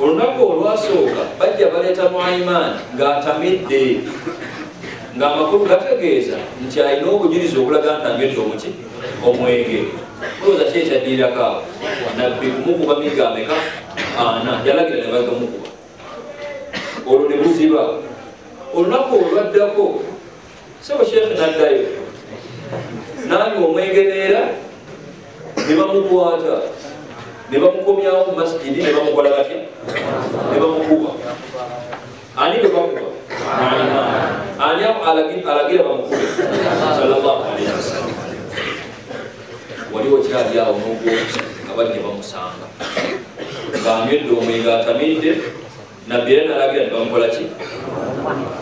Olunaku olwasooka bajja baleeta Nuaiman ng'atamidde, ng'amakulu gategeeza nti alina obujulizi obulaga nti anywedde omuki omwenge. Olowooza ki ekyaddirirako awo? Nabbi kumukuba migga ameka? Ana. Yalagira ne bagamukuba, olwo ne buziba. Olunaku olwaddako sebo sheekhe n'addayo n'anywa omwenge neera ne bamukwata ne bamukomyawo mu masjidi ne bamukola batya? Ne bamukuba. Ani bwe bakuba? Ani alagira bamukube? Sallallahu alaihi wasallam. Waliwo kyali awo n'ogwokusatu nga bali ne bamusanga ng'anywedde omwenge atamidde, nabbi era n'alagira ne bamukola ki?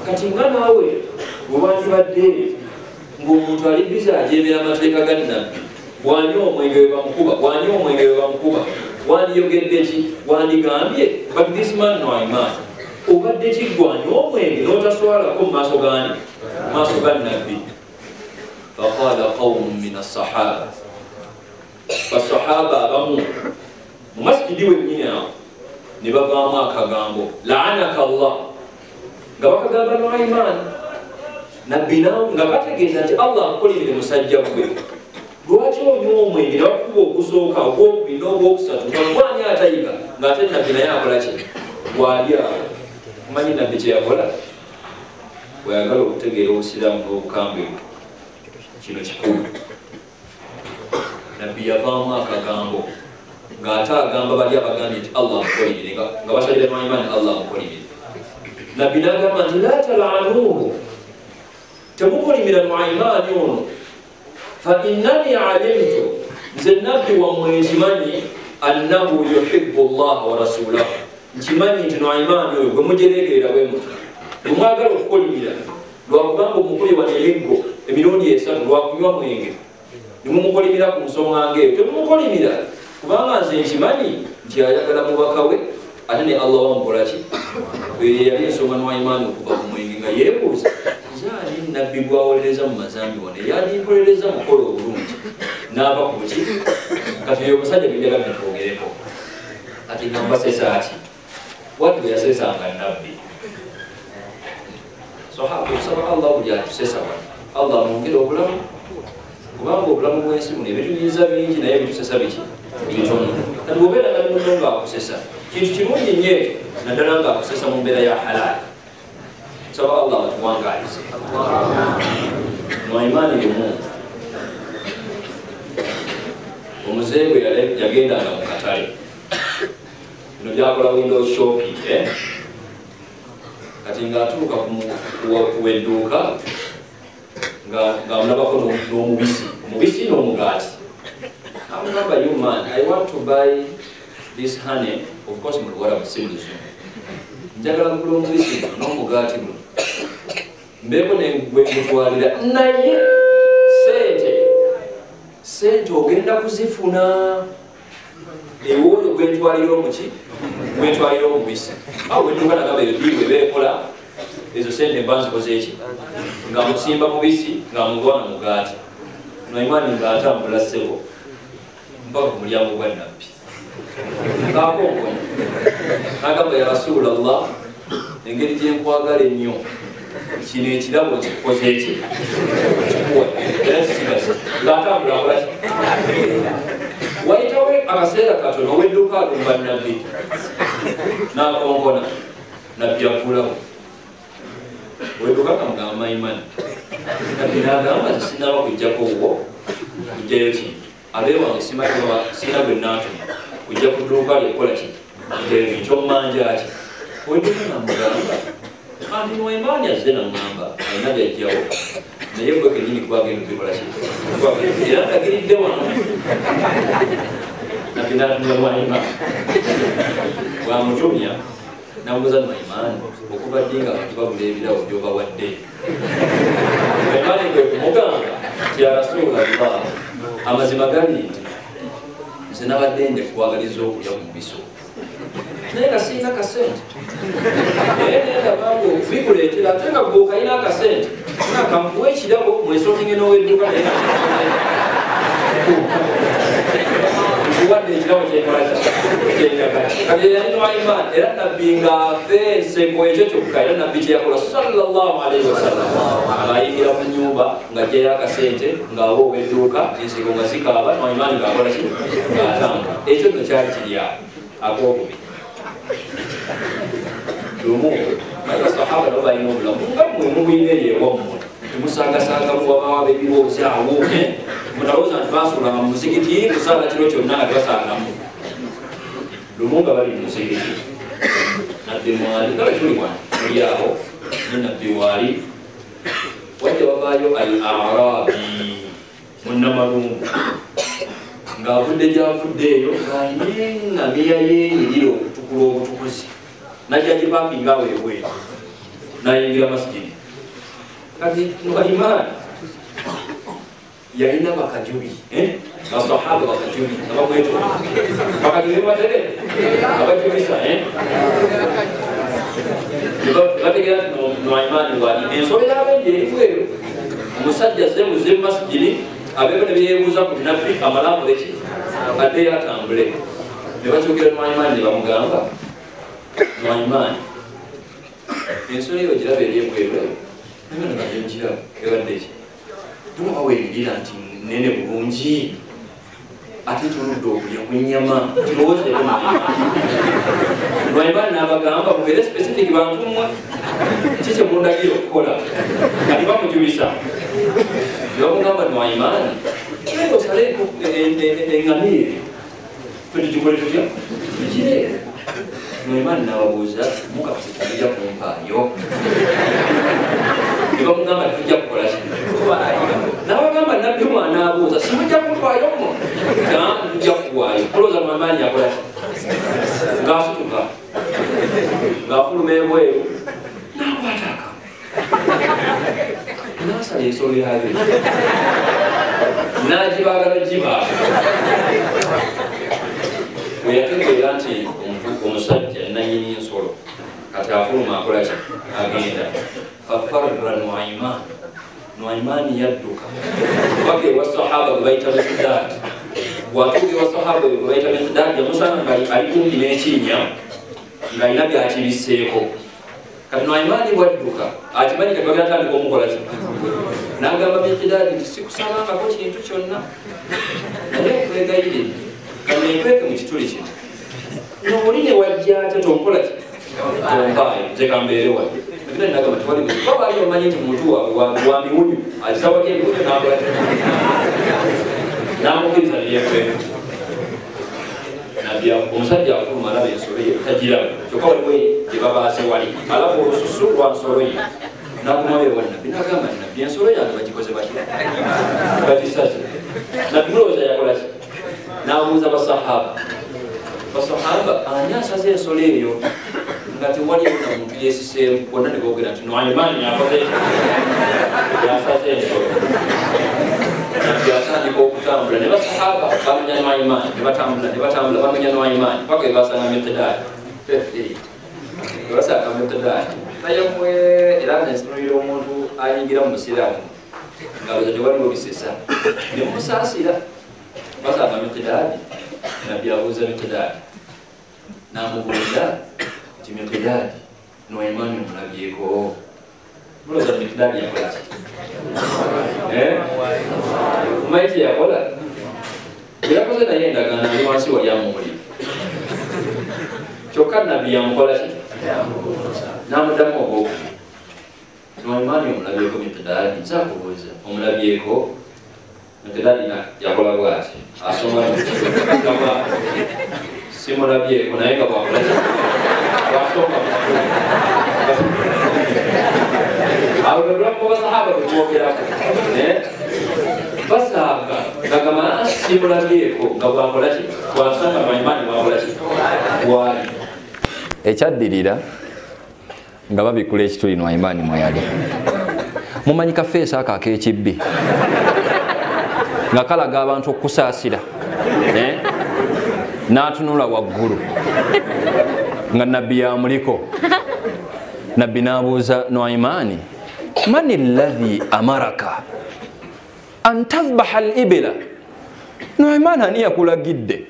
Kati nga naawe bwe wandibadde ng'omuntu ali bize ajeemera amateeka ga nabbi, bw'anywa omwenge we bamukuba, bw'anywa omwenge we bamukuba, wandiyogedde ki? Wandigambye but this man Nuaiman, obadde ki gwe anywa omwenge n'otaswalako mu maaso gani? Mu maaso ga nabbi. Faqala qawmun min assahaba, basahaba abamu mu masjidi wennyini awo ne bavaamu akagambo la'anaka Allah, nga bakagamba Nuaiman. Nabbi nga bategeeza nti Allah akukolimire musajja gwe, lwaki onywa omwenge ne bakukuba ogusooka, ogwokubiri n'ogwokusatu, nga gwani atayiga ng'ate nabbi naye akola ki? Bw'ali awo. Omanyi nabbi kye yakola? Bw'ayagala okutegeera obusiraamu n'obukambwe, kino kikulu. Nabbi yavaamu akagambo ng'ate agamba bali abagambye nti Allah amukolimire, nga basalira Nuaiman Allah amukolimire. Nabbi n'agamba nti la tal'anuuhu, temukolimira Nuaiman ono, fa innani alimtu, nze nabbi wammwe nkimanyi, annahu yuhibbu llaha wa rasulahu, nkimanyi nti Nuaiman oyo gwe mujereegerera bwe mutyo, bwe mwagala okukolimira lwakubanga omukuli wano emiggo emirundi esatu lwakunywa mwenge, ne mumukolimira ku nsonga ng'eyo. Temumukolimira kubanga nze nkimanyi nti ayagala mubaka we ate ne Allah wamukola ki? Eyo yali ensonga Nuaiman okuva ku mwenge nga yeebuuza nze ani nabbi gwawolereza mu mazambi wano eyandimpolereza mukola obulungi n'ava ku buki? Kati oyo omusajja gwe njagala netwogereko kati nga mbasesa ki? Wati bwe yasesanga nabbi. Sahaba okusaba Allah buli atusesa wano, Allah amwongere obulamu, kubanga obulamu bw'ensi buno ebituyinza bingi naye bitusesa biki? Bitono. Kati bw'obeera nga muno ng'akusesa kintu kirungi nnyo ekyo, naddala ng'akusesa mu mbeera ya halaali. Nsaba Allah atuwangaalize. Nuaiman lumu omuzeeyi bwe yagendanga mu katale, bino byakola window shopping, Kati ng'atuuka ku edduuka ng'amulabako n'omubisi, omubisi n'omugaati. Amugamba, you man, I want to buy this honey, of course mu Luwarabu si Luzungu. Njagala kugula omubisi guno n'omugaati guno, mbeeko ne gwe ngutwalira, naye sente ogenda kuzifuna ewooyo gwe ntwalira omuki, gwe ntwalira omubisi. Awo wedduuka nagamba eyo ddiiru ebeekola ezo sente mba nzikoze ki? Nga musimba mubisi nga mugwana mugaati. Nuaiman ng'atambula ssebo mpaka ku mulyango gwa nabbi ng'akonkonya, n'agamba ya Rasulallah, engeri gye nkwagala ennyo kino ekirabo kikukoze ki? Kikuwa era kisigaze. Ng'atambula akola ki? Wayitawo akaseera katono ow'edduuka alumba nabbi n'akonkona, nabbi aggulawo. Ow'edduuka kamugamba Maimani, nabbi n'agamba nti sinnaba kujjako wo kujjayo kintu, abeewange simanyi sirina gwe nnaatuma kujja ku dduuka lye kukola ki? Kujjayo kintu ommanja ki? Ow'edduuka n'amugamba anti Nuaiman azze n'aŋŋamba alina by'ajjawo, naye gwe kennyini gwagenda okubikola ki? Era ndagiridde wano. Nabbi n'atumya Nuaiman, bw'amutumya n'amubuuza Nuaiman, okuva ddi nga abantu bagula ebirabo by'obawadde? Nuaiman kwe kumugamba nti ya Rasulallah, amazima gali nti nze nabadde nja kukwagaliza okulya ku mubisi ogwo, naye nga sirina kasente, naye nendaba nga bikuleetera ate nga gwe okalina akasente, nga kankuwa ekirabo mwesootinge n'ow'edduuka naye nga Nkuwadde ekirabo kyenkolaki kyenjagala. Kati yali Nuaiman era nabbi ng'afe enseko ekyo kyokka era nabbi kyeyakola sallallahu alaihi wasallam ng'ayingira mu nnyumba ng'aggyayo akasente ng'awa ow'edduuka enseko nga zikaaba Nuaiman ng'akola ki ng'atambula. Ekyo nno kyali kiri awo akookubiri. Lumu basahaba nabo balina obulamu nga mmwe mubulina eyo ewammwe temusangasanga muwabawo ab'ebirowoozo awo mutalowooza nti baasulanga mu muzikiti kusaala kiro kyonna nga tebasangamu. Lumu nga bali mu muzikiti nabbi mwali nga bwe tuli wano muli awo ne nabbi waali wajja wavaayo al arabi munnamalungu ng'avudde gy'avudde eyo ng'alina eŋŋamiya yeeyirira okutukula obutukuzi najja gipaakinga awo ebweru n'ayingira masigidi. Kati Nuaiman yalina bakajubi basahaba bakajubi abamwetoolodde bakajubi batere abajubisa bategeera nti Nuaiman waali ensolo y'abenje eri bweru omusajja azze muze mu masigidi abeeko ne byeyeebuuza ku nabbi amale akole ki addeyo atambule. Ne bakyukira Nuaiman ne bamugamba Nuaiman ensolo eyo giraba eri ebweru eyo nabyo nabyo ngiraba ebadde ki tolaba weeyirira nti nene bulungi ate toludde okulya ku nnyama kirowoozeeko Nuaiman n'abagamba mubeere specific bantu mmwe ki kye mundagira okukola kati bamujubisa ne bamugamba Nuaiman genda osale eŋŋamiya ffe tugikole tutya tugireere. Nuaiman n'ababuuza mukakase temujja kumpaayo ne bamugamba tetujja kukola ki n'abagamba nabbi mwanaabuuza simujja kumpaayo mmwe tujja kukuwaayo. Kulowooza Nuaiman yakola ki ng'asituka ng'afuluma ebweru n'akwata akambe n'asala ensolo yaayo n'agibaaga n'ogibaaga. Bwe yategeera nti omusajja nannyini nsolo kati afuluma akola ki agenda fafarra Nuaiman Nuaiman yadduka paka ewa sahaba gwe bayita Miqdaad. Bw'atuuka ewa sahaba gwe bayita Miqdaad yamusanga nga ali kumpi n'ekinnya ng'alina by'akibisseeko. Kati Nuaiman bw'adduka akimanyi kati bagenda tandika omukola ki n'agamba Miqdaad nti sikusabangako kintu kyonna naye nkwegayiridde kanneekweke mu kituli kino nooli ne wajja ate tonkola ki tompaayo nze kambeere wadde. Miqdaad n'agamba tewali buzibu kuba baali bamanyi nti muntu waabwe wa miwunyu akisawaki emiwunyu n'akola ki n'amukkiriza ne yeekweka. Nabbi omusajja afuluma alaba ensolo ye tagiraba kyokka waliwo gye babaase wali alaba olususu lwa nsolo ye n'akomawo ewa nabbi n'agamba nabbi ensolo yange bagikoze batya bagisaze. Nabbi mulowooza yakola ki n'abuuza basahaba basahaba ani asaze ensolo eyo nga tewaliwo na muntu yeesiseemu bonna ne boogera nti Nuaiman yakoze yasaze ensolo. Nabbi atandika okutambula ne basahaba bamenya Nuaiman ne batambula ne batambula bamenya Nuaiman paka we basanga Miqdaad basanga Miqdaad naye mmwe era nze nsinulira omuntu ayingira mu musiraamu ng'alowooza tewaliwo bisesa ne mumusaasira. Basanga Miqdaad nabbi abuuza Miqdaad n'amubuuza nti Miqdaad Nuaiman omulabyeko? Mulowooza Miqdaad yakola ki? Mumanyi kye yakola? Yakoze naye endagaano ali wansi wali amuwulira kyokka nabbi yamukola ki n'amuddamu ogwokubiri Nuaiman omulabyeko Miqdaad nze akubuuza omulabyeko? Miqdaad yakola bw'ati asoma gamba simulabyeko naye nga bwakola ki bwasoma awo bwe basahaba bwe twogerako basaaga ngagamba simulabyeko nga bwakola ki bwasonga Nuaiman bwakola ki bwali. Ekyaddirira nga babikula ekituli Nuaiman mwe yali mumanyi kafeesi ako ak'ekibbi nga kalaga abantu okusaasira n'atunula waggulu nga nabbi yamuliko. Nabbi n'abuuza Nuaiman mani alladhi amaraka an tadhbaha al-ibila? Nuaiman ani yakulagidde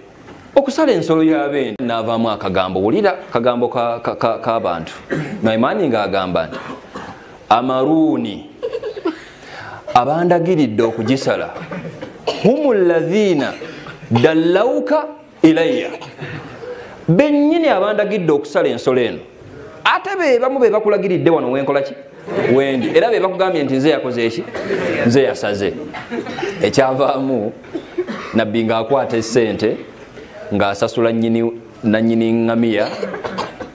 Okusala ensolo y'abendi n'avaamu akagambo, wulira kagambo k'abantu. Nuaimani ng'agamba nti amaruuni abandagiridde okugisala humu llaziina dallawuka ilayya, bennyini abandagidde okusala ensolo eno ate be bamu be bakulagiridde wano wenkola ki wendi, era be bakugambye nti nze yakoze eki, nze yasaze. Ekyavaamu nabbi ng'akwata essente ng'asasula nannyini ŋŋamiya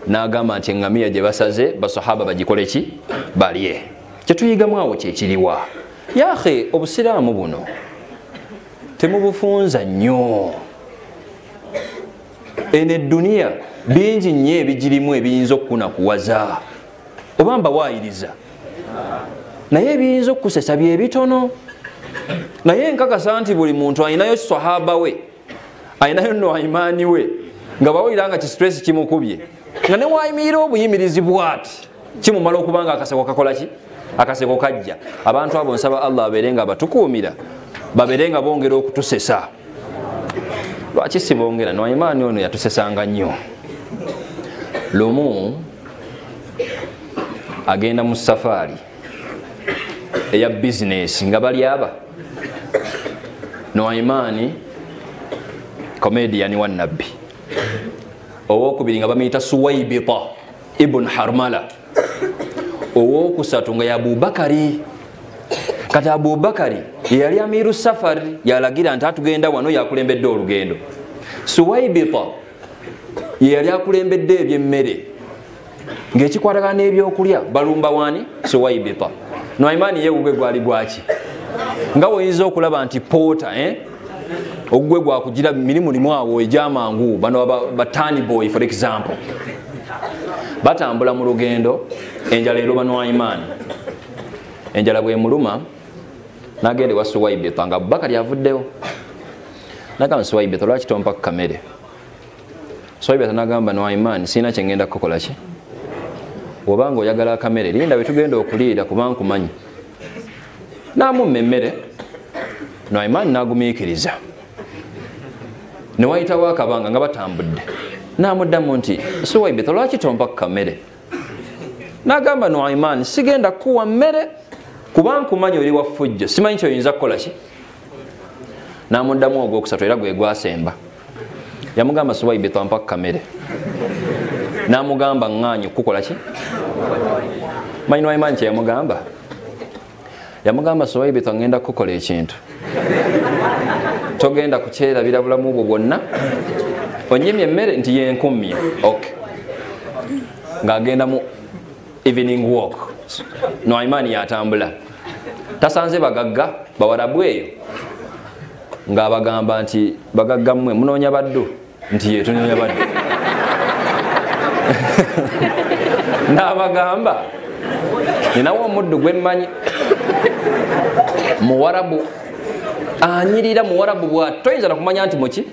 n'agamba nti eŋŋamiya gye basaze basahaba bagikole ki, balye. Kyetuyigamu awo kyekiriwa? Yahe, obusiraamu buno temubufunza nnyo. Eno edduniya bingi nnyo ebigirimu ebiyinza okukunakuwaza oba mbawaayiriza, naye ebiyinza okukusesa bye bitono. Naye nkakasa nti buli muntu alinayo sahaba we, alinayo Nuaimani we, nga bawulira nga kistress kimukubye, nga ne wayimirira obuyimirizi bw'ati kimumala okuba nga akaseko kakola ki, akaseko kajja. Abantu abo nsaba Allah abeere nga abatukuumira, babeere nga bongera okutusesa. Lwaki si bongera? Nuaimani ono yatusesanga nnyo. Lumu agenda mu safaari eya bizinesi nga bali aba Nuaimani comedian wa nabbi, owokubiri nga bamuyita Suwaibita ibn Harmala, owokusatu nga ya Abubakari. Kati Abubakari yali amiru safari, yalagira nti atugenda wano, yakulembedde olugendo. Suwaibita yali akulembedde ebyemmere ng'ekikwatagana n'ebyokulya, balumba wani? Suwaibita. Nuaimani ye gugwe gwali gwaki? Nga woyinza okulaba nti poota ogugwe gwakugira mirimu limu awo egy'amangu, bano batani boy for example, batambula mu lugendo, enjala eroba Nuaimani. Enjala bwemuluma n'agenda ewa Suwaibita nga Abubakari avuddewo. N'agamba Suwaibita, lwaki tompa ku kamere? Suwaibita n'agamba Nuaimani, sirina kye ngenda kukola ki, bw'obanga oyagala akamere linda we tugenda okuliira kuba nkumanyi. N'amumma emmere, Nuaimani n'agumiikiriza. Ne wayitawo akabanga nga batambudde, n'amuddamu nti Suwaibita, lwaki tompa ku kamere? N'agamba Nuaimani, sigenda kuwa mmere kuba nkumanyi oli wa ffujjo, simanyi kyoyinza kukola ki. N'amuddamu ogwokusatu era gwe gwasemba. Yamugamba Suwaibita, mpa ku kamere. N'amugamba ŋŋaanyi okukola ki. Manyi Nuaimani kye yamugamba? Yamugamba Suwaibita, ŋŋenda kukukola ekintu, togenda kukyerabira bulamu bwo bwonna. Onyimye emmere? Nti yenkummye. Okay. Ng'agenda mu evening walk, Nuaimani yatambula, tasanze bagagga bawarabu eyo, ng'abagamba nti bagagga mmwe munoonya baddu? Nti ye tunoonya baddu. N'abagamba ninawo omuddu gwe mmanyi muwarabu, anyirira muwarabu bw'ati, toyinza nakumanya nti muki,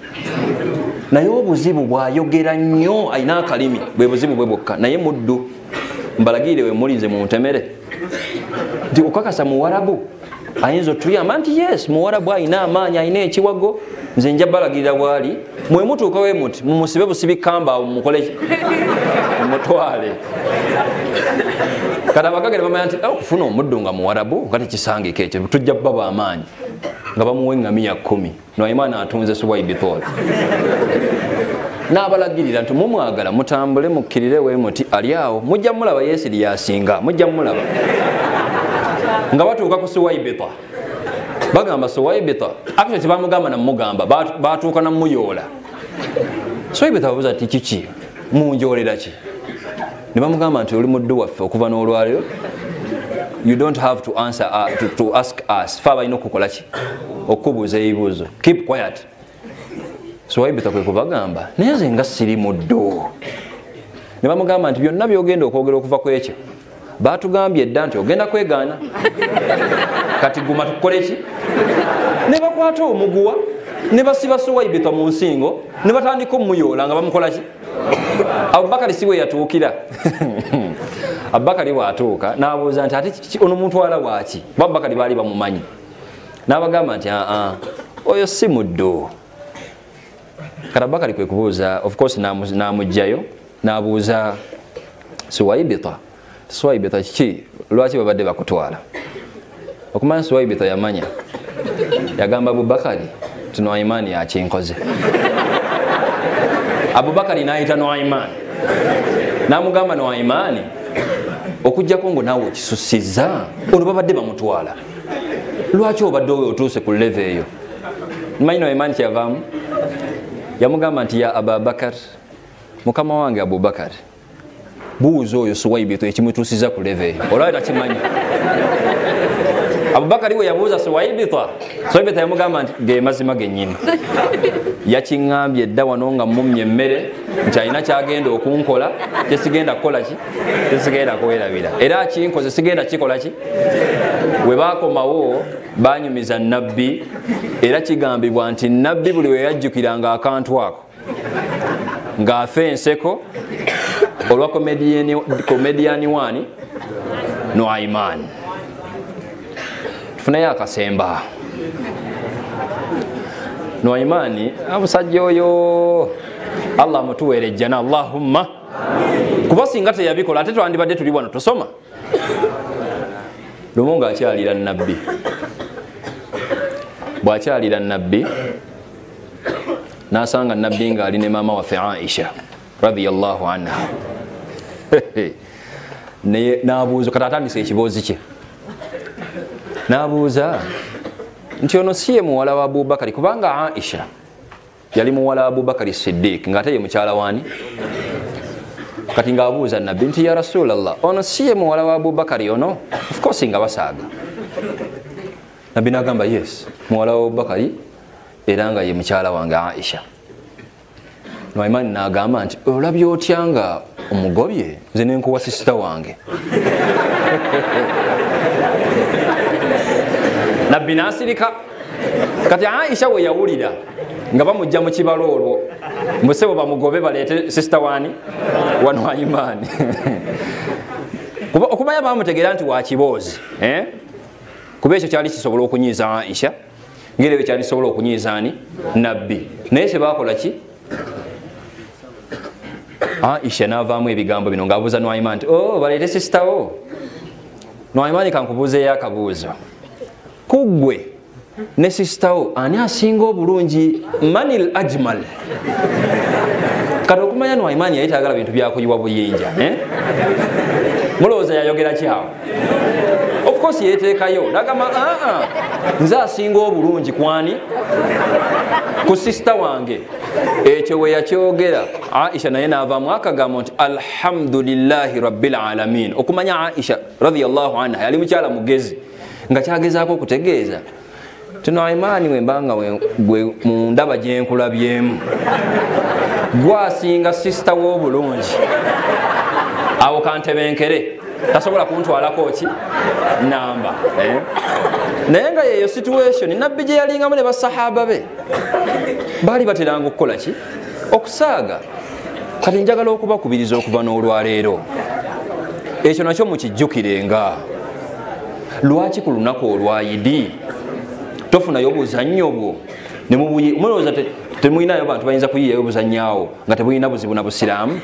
naye obuzibu bw'ayogera nnyo, alina akalimi, bwe buzibu bwe bwokka, naye muddu. Mbalagirire we muli nze muntemere. Nti okakasa muwarabu ayinza otuyamba? Nti yes, muwarabu alina amaanyi, alina ekiwago, nze nja balagirira bwali, mwe mutuuka we muti mumusibe busibi kamba awo mumukole ki, mumutwale. Kati abagagga ne bamanya nti okufuna omuddu nga muwarabu nga tekisangika ekyo, tujja baba amaanyi. Nga bamuwa eŋŋamiya 10. Nuaimani atunze Suwaibita n'abalagirira nti mumwagala mutambule mukkirire we muti ali awo, mujja mulaba, yeesiri yasinga, mujja mulaba. Nga batuuka ku Suwaibita bagamba Suwaibita, actually tebamugamba namugamba, batuuka namuyoola. Suwaibita babuuza nti kiki, munjoolera ki? Ne bamugamba nti oli muddu waffe okuva n'olwaleero, you don't have to answer to ask us, fe abalina okukola ki, okubuuza ebibuuzo, keep quiet. Suwaibita kwe kubagamba naye nze nga siri muddu. Ne bamugamba nti byonna by'ogenda okwogera okuva ku ekyo batugambye edda nti ogenda kwegaana, kati guma tukole ki. Ne bakwata omuguwa ne basiba Suwaibita mu nsingo ne batandika omuyoola nga bamukola ki. Abubakari si we yatuukira. Abubakari bw'atuuka n'abuuza nti ate ono mutwala waaki? Abubakari baali bamumanyi. N'abagamba nti oyo si muddu, Kati Abubakari kwe kubuuza, of course n'amugjayo n'abuuza Suwaibita, Suwaibita kiki, lwaki babadde bakutwala? Okumanya Suwaibita yamanya, yagamba Abubakari nti Nuaimani yakinkoze. Abubakari n'ayita Nuaimani n'amugamba, Nuaimani, okuggyako ngo naawe okisussizza, ono babadde bamutwala, lwaki obadde oyo otuuse ku level eyo? Manyi Nuaimani kyeyavaamu, yamugamba nti ya Abubakar, mukama wange Abubakar, buuza oyo Suwaibita ekimutuusiza ku level eyo, olwayo takimanyi. Abubakari we yabuuza Suwaibita, Suwaibita yamugamba nti ge mazima gennyini, yakiŋŋambye edda wano nga mumye emmere nti alina kyagenda okunkola kyesigenda kukola ki, kyesigenda kwerabira, era akinkoze sigenda kikola ki. We baakomawo banyumiza Nabbi, era kigambibwa nti Nabbi buli we yajjukiranga akantu ako ng'afa enseko olwa komediyani wani Nuaiman. Tufunayo akasemba. Nuaimani omusajja oyo Allah amutuweere ejjana, Allahumma, kuba singa teyabikola ate twandibadde tuli wano tusoma. Lumu ng'akyalira Nabbi, bw'akyalira Nabbi n'asanga Nabbi ng'ali ne maama waffe Aisha radiyallahu anha, n'abuuza, kati atandise ekiboozi kye, n'abuuza nti ono si ye muwala wa Abubakari, kubanga Aisha yali muwala wa Abubakari Siddiq ng'ate ye mukyala wani. Kati ng'abuuza Nabbi nti ya Rasulallah, ono si ye muwala wa Abubakari ono? Of course nga basaaga. Nabbi n'agamba yes, muwala wa Abubakari era nga ye mukyala wange Aisha. Nuaimani n'agamba nti olabye otya nga omugobye nze nenkuwa sisita wange. Nabbi n'asirika. Kati Aisha we yawulira nga bamujja mu kibalo olwo, musebo bamugobe baleete sisita wani wa Nuaimani. Okumanya bamutegeera nti wa kiboozi, kuba ekyo kyali kisobola okunyiiza Aisha ngeri kyali kisobola okunyiiza ani Nabbi. Naye kye ki? Aisha n'avaamu ebigambo bino ng'abuuza Nuaimani nti oh, baleete sisita wo. Nuaimani kankubuuzeeyo akabuuzo, ku ggwe ne sisita wo ani asinga obulungi? Manil ajmal. Kati okumanya Nuaimani yali tayagala bintu byakuyiwa buyinja, mulowooza yayogera ki awo? Of course yeteekayo n'agamba nze asinga obulungi kwani? Ku sisita wange. Ekyo we yakyogera Aisha naye n'avaamu akagambo nti alhamdulillahi rabbil alamin. Okumanya Aisha radiyallahu anha yali mukyala mugezi nga kyagezaako okutegeeza nti Nuaimani wembanga gwe mundaba gyenkulabyemu gwasinga sisita w'obulungi, awo kantebenkere tasobola kuntwalako ki namba. Naye nga yeyo situation Nabbi gye yalingamu ne basahaba be baali bateranga okukola ki? Okusaaga. Kati njagala okubakubiriza okuva n'olwaleero ekyo nakyo mukijjukirenga. Lwaki ku lunaku olwayidi tofunayo obuzannyo bwo mulowooza temulinayo bantu bayinza kuyiiyayo obuzannyo awo nga tebulina buzibu na busiraamu,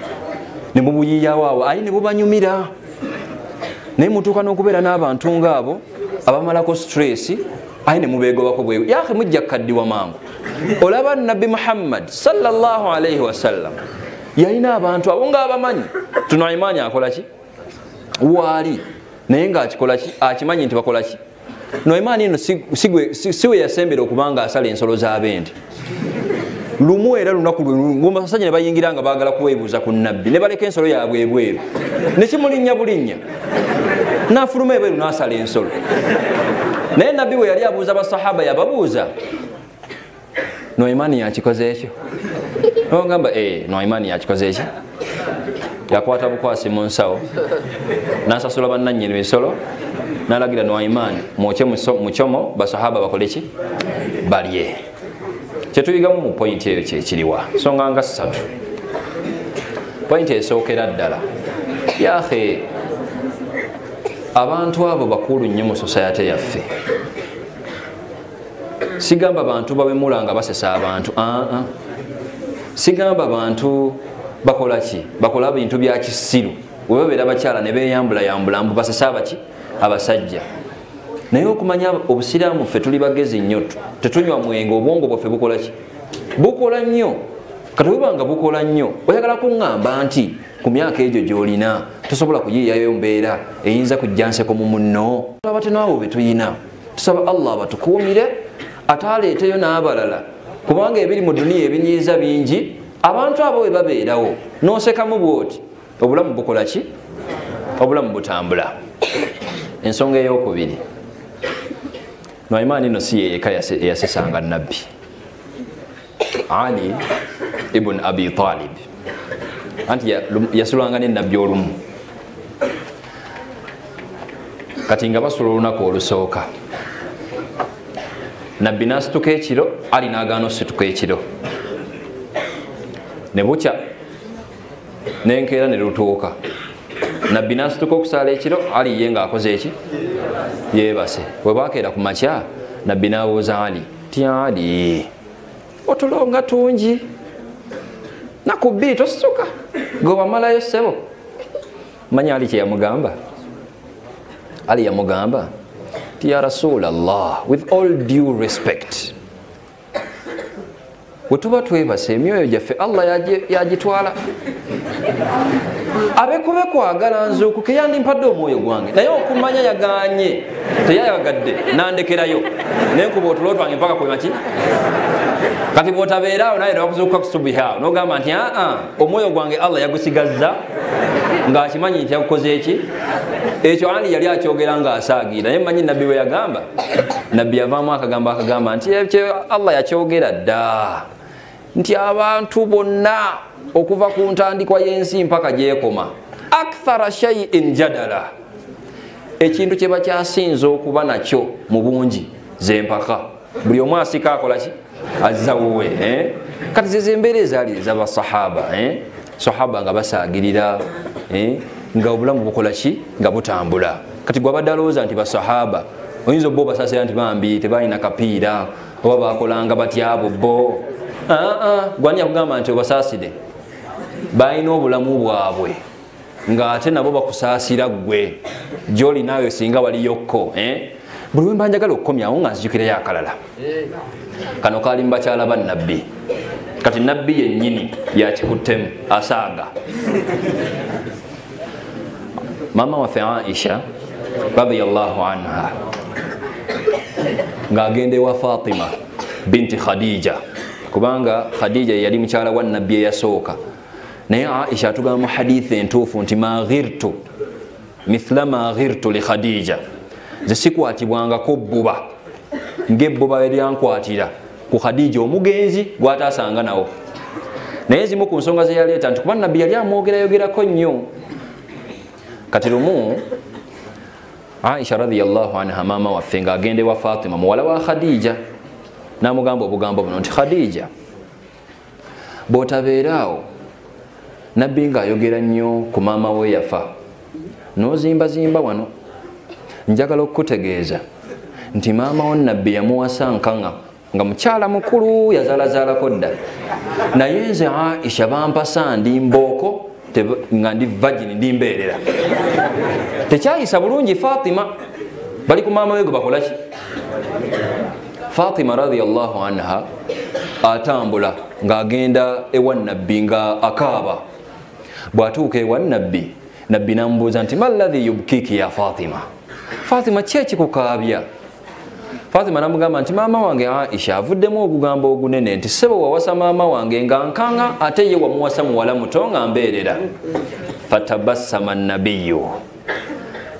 ne mubuyiiyawo awo aye ne bubanyumira, naye mutuuka n'okubeera n'abantu ng'abo abamalako stress aye ne mubeegobako bwe yahe mujja kukaddiwa mangu. Olaba Nabbi Muhammad sallallahu alaihi wasallam yalina abantu abo ng'abamanyi Nuaimani akola ki waali, naye ng'akikola ki? Akimanyi nti bakola ki? Nuaimani eno si we yasembera okubanga asala ensolo z'abende. Lumu era lunaku lw'abasajja ne bayingira nga baagala kwebuuza ku Nabbi ne baleka ensolo yaabwe ebweru, ne kimulinnya bulinnya n'afuluma ebweru n'asala ensolo. Naye Nabbi we yali abuuza basahaba yababuuza, Nuaimani yakikoze ekyo? Ogamba Nuaimani yakikoze ekyo? Yakwata bukwasi mu nsawo n'asasula bannannyini ensolo n'alagira Nuaimani mwokye mukyomo basahaba bakole ki? Balye. Kyetuyigamu mu pointi eyo kyekiriwa nsonga nga ssatu. Pointi esookera ddala, yahe abantu abo bakulu nnyo mu society yaffe. Sigamba bantu babemula nga basesa abantu, Sigamba bantu bakola ki, bakola bintu bya kisiru, webabeera bakyala ne beeyambula yambula mbu basesa abaki abasajja. Naye okumanya obusiraamu ffe tuli bagezi nnyo, tetunywa mwenge, obwongo bwaffe bukola ki? Bukola nnyo. Kati bwebanga bukola nnyo, oyagala kuŋŋamba nti ku myaka egyo gy'olina tosobola kuyiiyayo mbeera eyinza kujja nseko mu munno. Abatenaabo be tuyina, tusaba Allah abatukuumire ate aleeteyo n'abalala, kubanga ebiri mu duniya ebinyiiza bingi. Abantu abo bwe babeerawo n'osekamu bw'oti, obulamu bukola ki? Obulamu butambula. Ensonga ey'okubiri, Nu'aymani nno si ye yekka eyasesanga Nabbi. Ali ibn Abi Talib anti yasulanga ne Nabbi olumu. Kati nga basula olunaku olusooka, Nabbi n'asituka ekiro, Ali n'agaana osituka ekiro. Ne bukya n'enkeera ne lutuuka, Nabbi n'asituka okusaala ekiro, Ali ye ng'akoze eki? Yeebase. Bwe bakeera ku makya, Nabbi n'abuuza Ali ti, Ali otulonga tungi, naku bbiri tosituka, gwe wamalayo ssebo. Manyi Ali kye yamugamba? Ali yamugamba ti, ya Rasulallah, with all due respect, bwe tuba twebase emyoyo gyaffe Allah yagitwala. Abekube kwagala nzuukuke yandimpadde omwoyo gwange, naye okumanya yaganye, teyayagadde nandekerayo, nenkuba otulo twange mpaka kwemaki. Kati bw'otabeeraawo naye nebakuzuukuka ku subuhi awo n'ogamba nti aa, omwoyo gwange Allah yagusigazza ng'akimanyi nti yagukoze eki. Ekyo Ali yali akyogera ng'asaagira, naye mmanyi Nabbi bwe yagamba. Nabbi yavaamu akagambo akagamba nti ekyo Allah yakyogera dda, nti abantu bonna okuva ku ntandikwa y'ensi mpaka gy'ekoma, akthara shay'in jadala, ekintu kye bakyasinza okuba nakyo mu bungi z'empaka. Buli omu asika akola ki? Azza wuwe. Kati ze embeera ezaali ez'abasahaba, sahaba nga basaagirira, nga obulamu bukola ki? Nga butambula. Kati gwabadde alowooza nti basahaba oyinza obba obasaasira nti bambi tebalina kapiira oba bakolanga batyabo bo. Gwani yakugamba nti obasaasire? Balina obulamu bwabwe ng'ate nabo bakusaasira ggwe gy'oli naawe singa waliyokko. Buli we mba njagala okukomyawo nga nzijukirayo akalala. Kano kaali mu bakyala ba Nabbi. Kati Nabbi yennyini yakikuttemu asaaga. Maama waffe Aisha radiyallahu anha ng'agenda ewa Fatima binti Khadija, kubanga Khadija yali mukyala wa Nabbi eyasooka. Naye Aisha atugamba mu hadithi entuufu nti ma ghirtu mithla ma ghirtu li Khadija, nze sikwatibwangako bbuba ng'ebbuba eryankwatira ku Khadija omugenzi gw'ataasanga nawo. Naye zimu ku nsonga ze yaleeta nti kuba Nabbi yali amwogerayogerako nnyo. Kati lumu Aisha radiyallahu anha maama waffe ng'agenda ewa Fatima muwala wa Khadija, n'amugamba obugambo buno nti Khadija, bw'otabeeraawo Nabbi ng'ayogera nnyo ku maama we yafa, n'ozimbazimba wano, njagala okukutegeeza nti maama wo Nabbi yamuwasa nkaŋa nga mukyala mukulu yazaalazaalako dda, naye nze Aisha bampasa ndi mbooko nga ndi virgin, ndi mbeerera. Tekyayisa bulungi Fatima, bali ku maama we gwe bakola ki? Fatima radiyallahu anha atambula ng'agenda ewa Nabbi nga akaaba. Bw'atuuka ewa Nabbi, Nabbi n'amubuuza nti malladhi yubkiki ya Fatima, Fatima ki ekikukaabya? Fatima n'amugamba nti maama wange Aisha avuddemu ogugambo ogunene nti ssebo wawasa maama wange nga nkanga, ate ye wamuwasa muwala muto nga mbeerera. Fatabassama nabiyyu,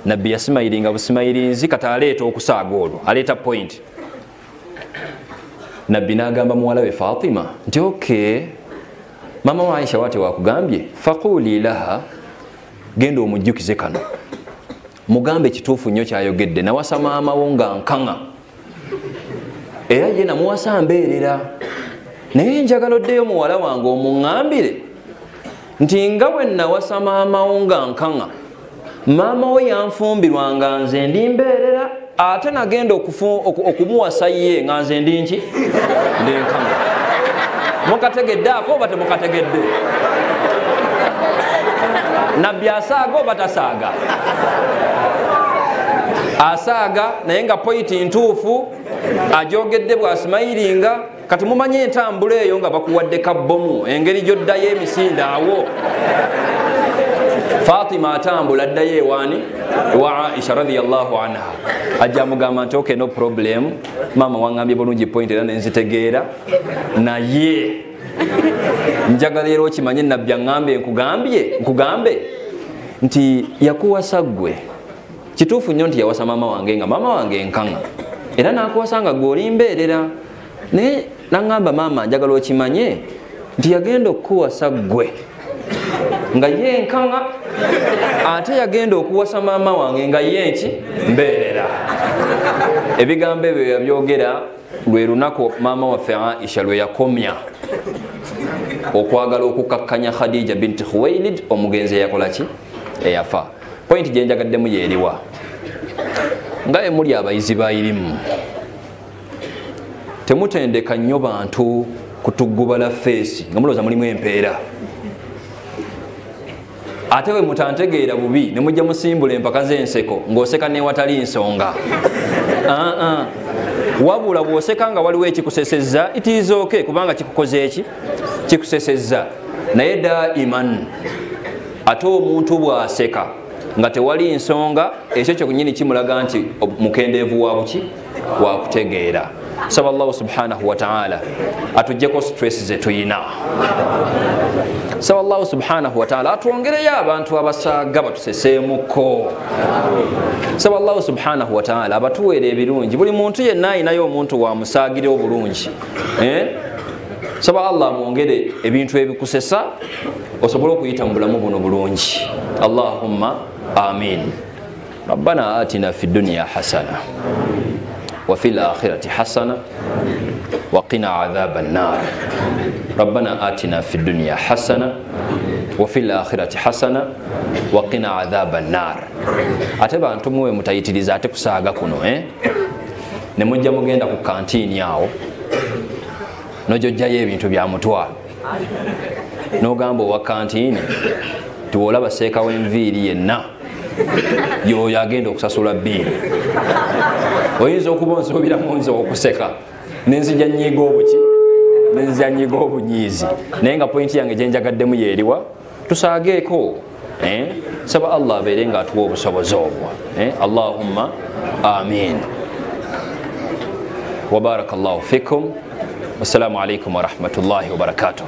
Nabbi yasimayiringa busimayirinzi, kati aleeta okusaaga olwo, aleeta point. Nabbi n'agamba muwala we Fatima nti okay, maama wa Aisha wate wakugambye, faquli laha, genda omujjukize kano, mugambe ekituufu nnyo kyayogedde, nawasa maama wo nga nkanga, era ye namuwasa mbeerera, naye njagala oddeyo muwala wange omuŋŋambire nti nga bwe nawasa maama wo nga nkanga, maama wo yanfumbirwa nga nze ndi mbeerera, ate nagenda okumuwasa ye nga nze ndi nki? Ndi nkanga. Mukategedde ako oba temukategedde? Nabbi asaaga oba tasaaga? Asaaga, naye nga pointi ntuufu, ajogedde bw'asimayiringa. Kati mumanye entambula eyo nga bakuwadde kabbomu, engeri gy'oddayo emisinde awo. Fatima atambula addayo ewaani? Ewa Aisha radhiyallahu anha. Ajja amugamba nti okay, no problem, maama waŋŋambye bulungi point era nenzitegeera, naye njagala era okimanye nabbi aŋŋambye nkugambe nti yakuwasa ggwe. Kituufu nnyo nti yawasa maama wange nga maama wange enkaŋa, era n'akuwasa nga ggwe oli mbeerera, naye naŋŋamba maama njagala okimanye nti yagenda okukuwasa ggwe nga ye enkaŋa, ate yagenda okuwasa maama wange nga ye nki mbeerera. Ebigambo ebyo yabyogera lwe lunaku maama waffe Aisha lwe yakomya okwagala okukakkanya Khadija binti Khuwailid, omugenzi eyakola ki? Eyafa. Pointi gye njagaddemu yeeriwa? Nga emuli abayizi ba irimu, temutendeka nnyo bantu kutugubala feesi nga mulowooza mulimu empeera, ate we mutantegeera bubi ne mujja musimbula empaka z'enseko ng'oseka newatali nsonga. Wabula bw'oseka nga waliwo ekikusesezza, it is okay, kubanga kikukoze eki? Kikusesezza. Naye daiman ate omuntu bw'aseka nga tewali nsonga, ekyo kyennyini kimulaga nti mukendeevu wa buki? Wa kutegeera. Saba Allahu subhanahu wa ta'ala atuggyeko stress ze tuyina. Saba Allahu subhanahu wa ta'ala atwongereyo abantu abasaaga batuseseemuko. Saba Allahu subhanahu wa ta'ala abatuweere ebirungi. Buli muntu yenna ayinayo omuntu wamusaagira obulungi. Saba Allah amwongere ebintu ebikusesa osobole okuyita mu bulamu buno bulungi. Allahumma amin. Rabbana atina fid dunya hasana wa fil akhirati hasana wa qina adhaban nar. Rabbana atina fid dunya hasana wa fil akhirati hasana wa qina adhaban nar. Ate bantu muwe mutayitiriza ate kusaaga kuno, ne mujja mugenda ku kantiini awo nojojjayo ebintu bya mutwalo, n'ogamba owa kantiini tiwolaba seeka w'enviiri yenna yoyo agenda okusasula bbiiri. Oyinza okuba onsuubiramu nze okuseka nenzija nnyiiga obuki? Nenzija nnyiiga obunyiizi. Naye nga pointi yange gye njagaddemu yeeriwa? Tusaageeko. Saba Allah abeere nga atuwa obusobozi obwo. Allahumma amin. Wa barakallahu fikum. Wassalamu alaikum warahmatullahi wabarakatuh.